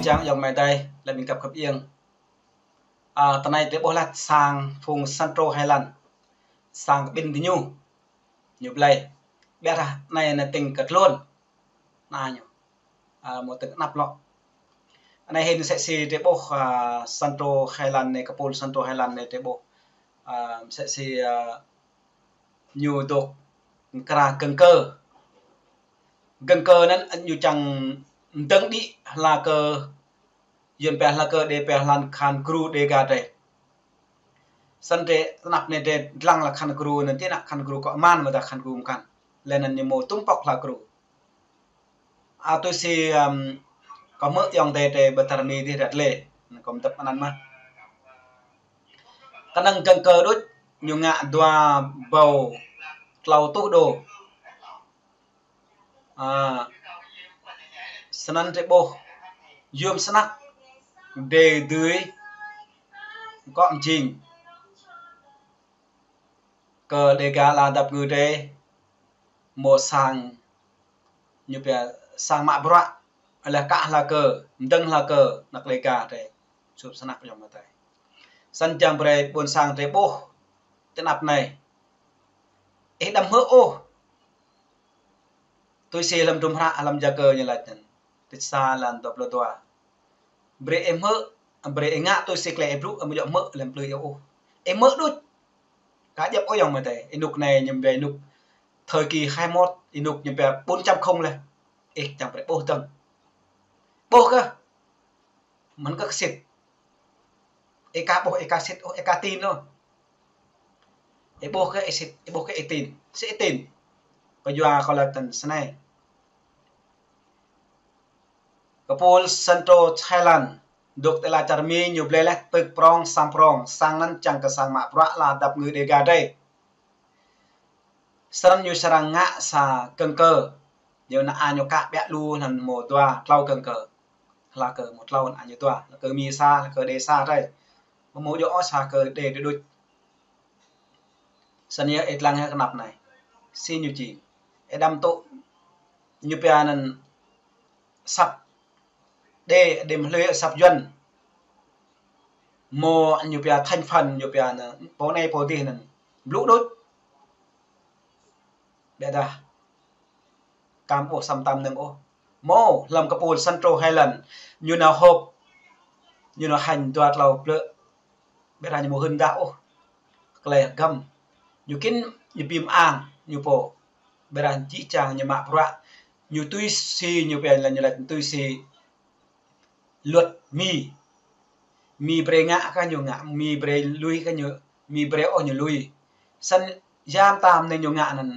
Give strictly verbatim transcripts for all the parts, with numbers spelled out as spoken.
Čang yŏng mai dai, lĕ ƀing găp khăp iêng. A, tơ anai tơlơi ƀuh laih sang phung Santro Highland. Sang kơ ƀing diñu. Ñu blai. Ƀiădah anai anai tĭng kơ tlôn. Anai ñu. A, mơ̆ tĭng kơ anăp lŏ. Anai hĭn sĕ si tơlơi ƀuh, a, Santro Highland anai, kơpul Santro Highland anai tơlơi ƀuh. A, sĕ si, a, ñu dŏ kra gơ̆ng kơ. Gơ̆ng kơ anŭn ñu čang mơdơ̆ng đĭ hla kơ, Yuan pĕ hla kơ Đê pĕ hla khan gru Đêga drei. Săn drei tơnap anai drei dlăng la khan gru anŭn, ti nă khan gru kơ man mơ̆ ta khan gru mơkăn. Lĕ anŭn ñu mơ̆ tum pŏk hla gru. A tui si, ưm, kơ mơ̆ yŏng drei drei ƀơi tơrmi dih ră lĕ. Anŭn kơ mơdăp anăn mơ̆. Kơnơ̆ng gơ̆ng kơ đôč, ñu ngă dua ƀâo tlâo tuh đô. A, snăn drei ƀuh, yôm snăk, drei dưi, kŏ mjing. Kơ Đêga ala dăp ngư drei, mơ̆ sang, ñu pia sang mă bruă, lĕ kă hla kơ, mdơ̆ng hla kơ, anăk Đêga drei, sŭp snăk yŏng mơtai. Săn čang brei ƀuôn sang drei ƀuh, tơnap anai. Ih đăm hmư̆ ôh. Tui si hlăm tum hră, hlăm Yakơ ñu laĭ anŭn. Tĭt sa lan dua pluh dua. Brei ih hmư̆, brei ih ngă tui si klei ih blŭ, amâo djŏ hmư̆ hlăm plư ih ôh. Ih hmư̆ đôč. Ka djŏp ôh yŏng mơtai. Ênuk anai ñu brei ênuk. Thời kỳ hai mốt, ênuk ñu pia bốn chấm không leh. Ih čang brei ƀuh dơ̆ng. Ƀuh kơ. Mơ̆n kơ sĭt. Ih ka ƀuh, ih ka sĭt ôh, ih ka tin ôh. Ih ƀuh kơ ih sĭt, ih ƀuh kơ ih tin. Sĭt ih tin. Kơ yua kơ laĭ tơ̆n snei. Kơpul Santro Thailand. Dŏ tơlơi čar Mi ñu blei leh pơ̆k prŏng sang prŏng. Sang anŭn čang kơ sang mă bruă ala dăp ngư Đêga drei. Srăng ñu srăng ngă sa gơ̆ng kơ. Ñu nă a ñu kă ƀiă lu anŭn mơ̆ dua tlâo gơ̆ng kơ. Hla kơ mơ̆ tlâo nă a ñu dua. Hla kơ Mi sa, hla kơ Đê sa drei. Mơ̆ mơ̆ djŏ ôh sa kơ Đê drei đôč. Săn yơh ih dlăng hă kơnăp anai. Si ñu či. Ih đăm tŭ. Ñu pia anŭn săp Đê, Đê mơ̆ hlơi săp Yuan. Mơ̆ ñu pia thành phần, ñu pia anŭn, pô anai pô dih anŭn. Blŭ đôč. Ƀiădah. Kăm ôh săm tam nơ̆ng ôh. Mơ̆ hlăm kơpul Santro Highland. Ñu nao họp. Ñu nao hañ dua tlâo plư. Ƀiădah ñu mơ̆ hưn dah ôh. Klei găm. Ñu kĭn ñu bi mơang. Ñu pô. Ƀiădah či čang ñu mă bruă. Ñu tui si ñu pia lĕ ñu laĭ tui si luật Mi. Mi brei ngă kơ ñu ngă, Mi brei lui kơ ñu, Mi brei ôh ñu lui. Săn yam tam anai ñu ngă anŭn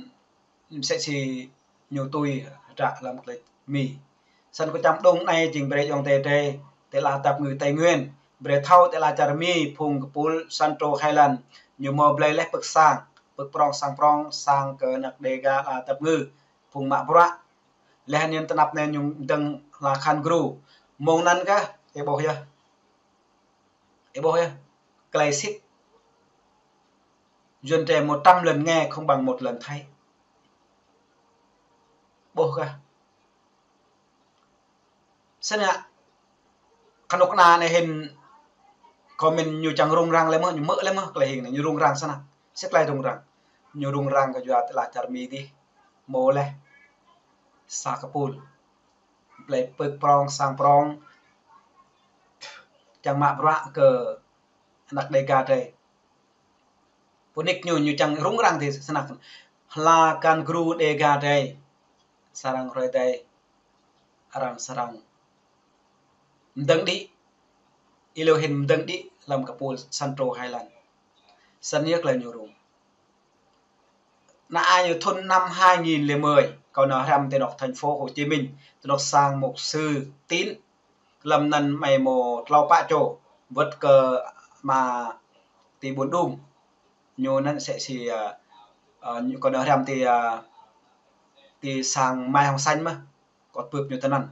msĕ si ñu tui hră hlăm klei Mi. Săn kơ čăm đŭng anai jing brei yŏng drei drei, tơlơi dăp ngư Tây Nguyên. Brei thâo tơlơi čar Mi phung kơpul Santro Highland. Ñu mơ̆ blei leh pơ̆k sang, pơ̆k prŏng sang prŏng, sang kơ anăk Đêga ala dăp ngư. Phung mă bruă. Leh anŭn tơnap anai ñu dơ̆ng hla khan gru. Mơ̆ng anŭn kơ, ih ƀuh yơh. Ih ƀuh yơh. Klei sĭt. Yuan drei một trăm lần nghe không bằng một lần thấy. Ƀuh kơ. Săn yơh. Kơnuk kơna anai hĭn comment ñu čang rŭng răng leh mơ̆, ñu hmư̆ leh mơ̆, klei hing anai, ñu rŭng răng săn yơh. Sĭt klei rŭng răng. Ñu rŭng răng kơ yua tơlơi čar Mi dih. Mơ̆ leh. Sa kơpul. Blei pơ̆k prŏng, sang prŏng. Čang mă bruă kơ anăk Đêga drei. Pơnik ñu, ñu čang rŭng răng dih snăk. Hla khan gru Đêga drei. Srăng hrơi drei. Arăng srăng. Mdơ̆ng đĭ. Ih lŏ hĭn mdơ̆ng đĭ hlăm kơpul Santro Highland. Săn yơh klei ñu rŭng. Nă a ñu thun năm hai nghìn lẻ mười, kâo nao hrăm ti anŏ thành phố Hồ Chí Minh, ti anŏ sang mục sư Tín. Lăm anŭn mơi mơ̆ tlâo pă čô, wơ̆t kơ ama ti Buôn Đung. Ñu anŭn sĕ si, a, a, ñu kâo nao hrăm ti, a, ti sang Mai Hồng Xanh mơ̆. Kâo bưp ñu tơ anŭn.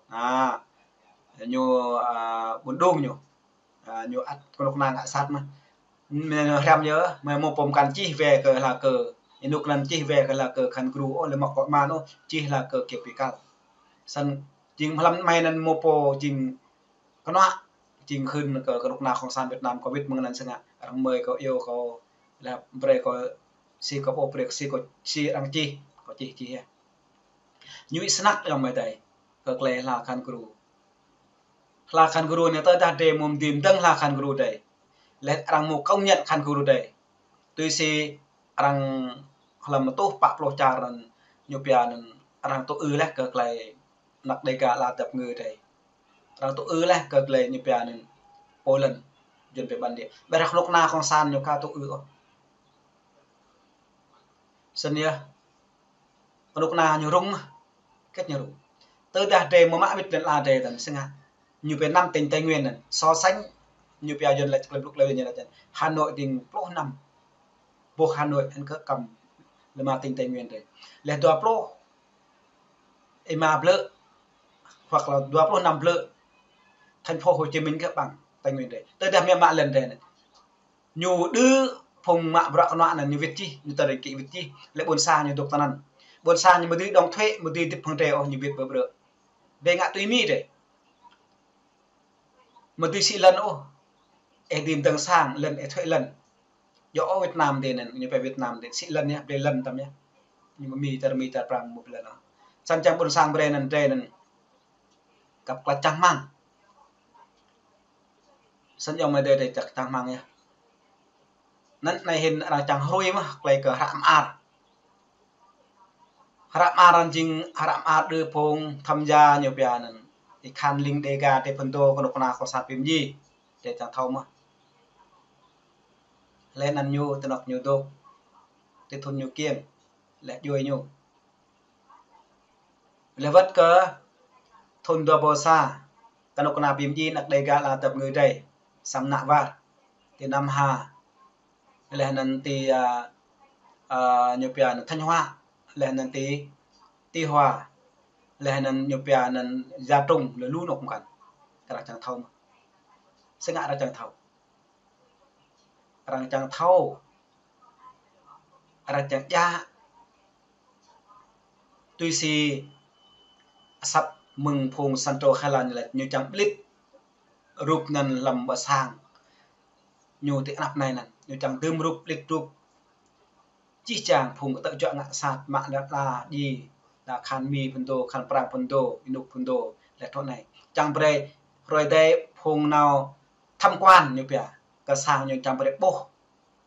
A, ñu, a, Buôn Đung ñu. A, ñu ăt kơnuk kơna ngă sat mơ̆. Mơi nao hrăm yơh, mơi mơ̆ pô mơkăn čih wĕ kơ hla kơ. Ênuk anŭn čih wĕ kơ hla kơ khan gru ôh, lĕ mă kơ man ôh, čih hla kơ kĕp pi kăl. Săn jing hlăm mơi anŭn mơ̆ pô jing kơnuă, jing hưn kơ, kơ kơnuk kơna Cộng sản Việt Nam kâo wĭt mơ̆ng anŭn sơngă, arăng mơi kâo iâu kâo, laih brơi kâo, si kâo pô brơi, si kâo, si arăng čih, kâo čih čih yơh. Ñu wĭt snăk yơh mơi đơi, kơ tơlơi hla Khăn Gru. Hla Khăn Gru anai tơdah đe mơ̆ mơdĭ mơdơ̆ng hla Khăn Gru đơi. Laih arăng mơ̆ công nhận Khăn Gru đơi. Tui si arăng hlăm mơtuh pă pluh čar anŭn ñu pia anŭn arăng tŭ ư laih kơ tơlơi anăk Đêga ala dăp ngư đơi. Arăng tŭ ư laih kơ tơlơi ñu pia anŭn pô lŏn, Yuan pia bản địa. Ƀiădah kơnuk kơna Cộng sản ñu ka tŭ ư ôh. Snăn yơh. Kơnuk kơna ñu rŭng mơh. Kĕt ñu rŭng. Tơdah đe mơ̆ mă wĭt lŏn ala đe tăn sơngă. Ñu pia năm tỉnh Tây Nguyên anŭn. So sánh ñu pia Yuan laĭ tơlơi blŭ tơlơi Yuan ñu laĭ tăn. Hà Nội ding pluh năm. Boh Hà Nội anŭn kơ kăm lơma tỉnh Tây Nguyên đơi. Laih dua pluh êma blư̆, hoặc là dua pluh năm blư̆, thành phố Hồ Chí Minh kơ bằng Tây Nguyên đơi. Tơdah mơ̆ mă lŏn đe anŭn. Ñu đơ phung mă bruă kơnuă anŭn ñu wĭt čih, ñu tơring kĭ wĭt čih, laih ƀôn sang ñu dŏ tơ anŭn. Ƀôn sang ñu mơ̆ dưi đóng thuế, mơ̆ dưi hơdip hăng đe ôh ñu wĭt ƀơi bruă. Đe ngă tui Mi đơi. Mơ̆ dưi sĭ lŏn ôh. Ih dưi mơdơ̆ng sang, lŏn ih thuế lŏn. Yua ôh Việt Nam đe anŭn, ñu pia Việt Nam đe, sĭ lŏn yơh, brơi lŏn tăm yơh. Ñu mơ̆ Mi čar Mi čar Prang mơ̆ brơi lŏn. Snăn čang ƀôn sang brơi anŭn, đe anŭn. Kăp klă čang hmang. Snăn yơh mơi đơi đe čang hmang yơh. Anŭn anai hĭn arăng čang hrui mơh, tơlơi kơ hră mơar. Hră mơar anŭn jing hră mơar đơ phung tham gia ñu pia anŭn. Ih khan ling Đêga đe phŭn dô kơnuk kơna Cộng sản pim ji. Đe čang thâo mơh. Laih anŭn ñu tơnŏk ñu dŏ. Tui thŭn ñu kiăng. Laih djuai ñu. Laih wơ̆t kơ thŭn dua ƀâo sa, kơnuk kơna pim ji anăk Đêga ala dăp ngư đơi, samơ̆ nao war, ti Nam Hà, laih anŭn ti, a, a, ñu pia anŭn Thanh Hóa, laih anŭn ti, ti Hòa, laih anŭn ñu pia anŭn Gia Trung, laih lu anŏ mơkăn. Arăng čang thâo mơh. Sơngă arăng čang thâo. Arăng čang thâo. Arăng čang djă. Tui si asăp mơ̆ng phung Sancho Khelan ñu laĭ ñu čang ƀlĭt rup anŭn lăm ƀă sang. Ñu ti anăp anai anŭn. Ñu čang dưm rup ƀlĭt rup. Čih čang phung kơ tơ̆ juă ngă sat mă lŏn ala ji. Đa khan Mi phŭn dô, khan Prang phŭn dô, Inuk phŭn dô. Laih thŏ anai. Čang brơi hrơi đe phung nao tham quan ñu pia. Kơ sang ñu čang brơi ƀuh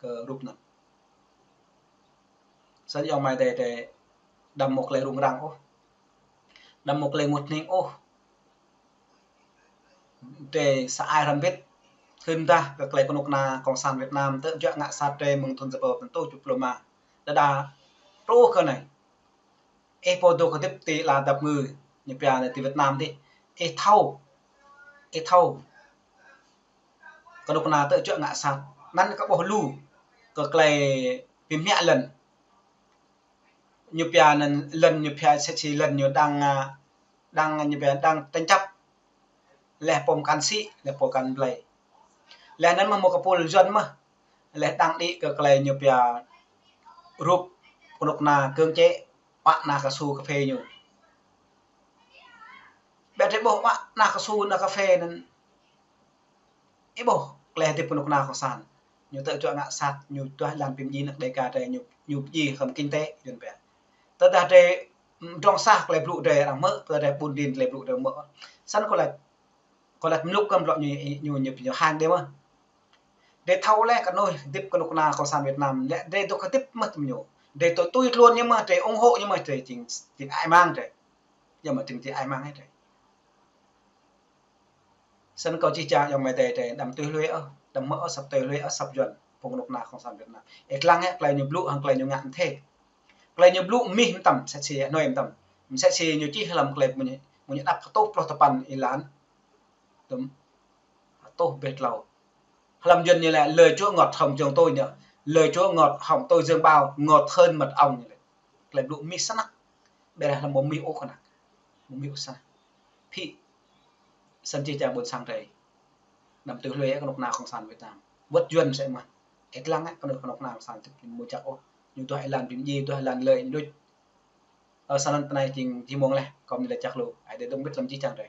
kơ rup anŭn. Snăn yơh mơi đơi đe đăm mơ̆ tơlơi rŭng răng ôh. Đăm mơ̆ tơlơi ngut hning ôh. Đe sa ai hrăm bĭt. Hưn dah kơ tơlơi kơnuk kơna Cộng sản Việt Nam tơ̆ juă ngă sat đe mơ̆ng thŭn sa ƀâo păn êtuh tơjuh pluh êma. Đơđa truh kơ anai. Ih pô dŏ hơdip ti ala dăp ngư, ñu pia anai ti Việt Nam dih. Ih thâo. Ih thâo. Kơnuk kơna tơ̆ juă ngă sat. Anăn kơ ƀuh lu. Kơ tơlơi pơmĭn lŏn. Ñu pia anŭn lŏn ñu pia sĕ si lŏn ñu đang, a, đang ñu pia đang tranh chấp. Laih pôm kăn sĭ, laih pôm kăn blai. Laih anŭn mơ̆ mơ̆ kơ pul Yuan mơ̆. Laih đang đĭ kơ tơlơi ñu pia rup kơnuk kơna kơ̆ng čĕ, pă ană kơsu kơphê ñu. Ƀiădah ƀuh pă ană kơsu ană kơphê anŭn. Ih ƀuh, tơlơi hơdip kơnuk kơna Cộng sản. Ñu tơ̆ juă ngă sat, ñu duah lan pim ji anăk Đêga đơi, ñu, ñu ji hrŏm kinh tế, Yuan pia. Tơdah đe, mm, dŏng sah tơlơi blŭ đe arăng mơ̆, tơdah ƀun đin tơlơi blŭ đe mơ̆. Snăn kâo laĭ, kâo laĭ mluk kơ mluk ñu, ñu, ñu, ñu hăng đe mơ̆. Đe thâo laih kơ anŭn hơdip kơnuk kơna Cộng sản Việt Nam, laih đe dŏ hơdip mơ̆ tơm ñu. Đe tui tui tluôn ñu mơ̆, đe ủng hộ ñu mơ̆, đe jing, jing ai mang đe. Yua mơ̆ jing, jing ai mang đe. Snăn kâo čih čang yơh mơi đơi đe, đăm tui hlue ôh, đăm mơ̆ ôh, asăp tui hlue ôh, asăp Yuan, phung kơnuk kơna Cộng sản Việt Nam. Ih lăng hĕ, tơlơi ñu blŭ, hăng tơlơi ñu ngă mơ̆n thê. Tơlơi ñu blŭ mih mơtam, sĕ si, hnoi mơtam. Sĕ si ñu čih hlăm tơlơi mơ̆ ñu, mơ̆ ñu đăp kơtuh pluh tơpăn êlan. Tơm, kơtuh ƀĕ tlâo. Hlăm Yuan ñu laĭ, lời Chúa ngọt họng chúng tôi nhỉ. Lời Chúa ngọt họng tôi dường bao, ngọt hơn mật ong ñu laĭ. Tơlơi blŭ mih snăk. Ƀiădah hlăm ƀu mih ôh kơnăk. Ƀu mih ôh snăk. Phĭ. Snăn čih čang ƀôn sang drei. Đăm tui hlue kơnuk kơna Cộng sản Việt Nam. Wơ̆t Yuan sĕ mơ̆n. Ih lăng kơnuk, kơnuk kơna Cộng sản tŭk ñu mơ̆ čăk ôh. Ñu duah êlan pim ji, duah êlan lợi ñu đôč. Ơ, snăn tơ anai jing, jing mông laih, kâo mơ̆ laĭ čăk lu. Ơi Adai dŏ mbĭt hlăm čih čang drei.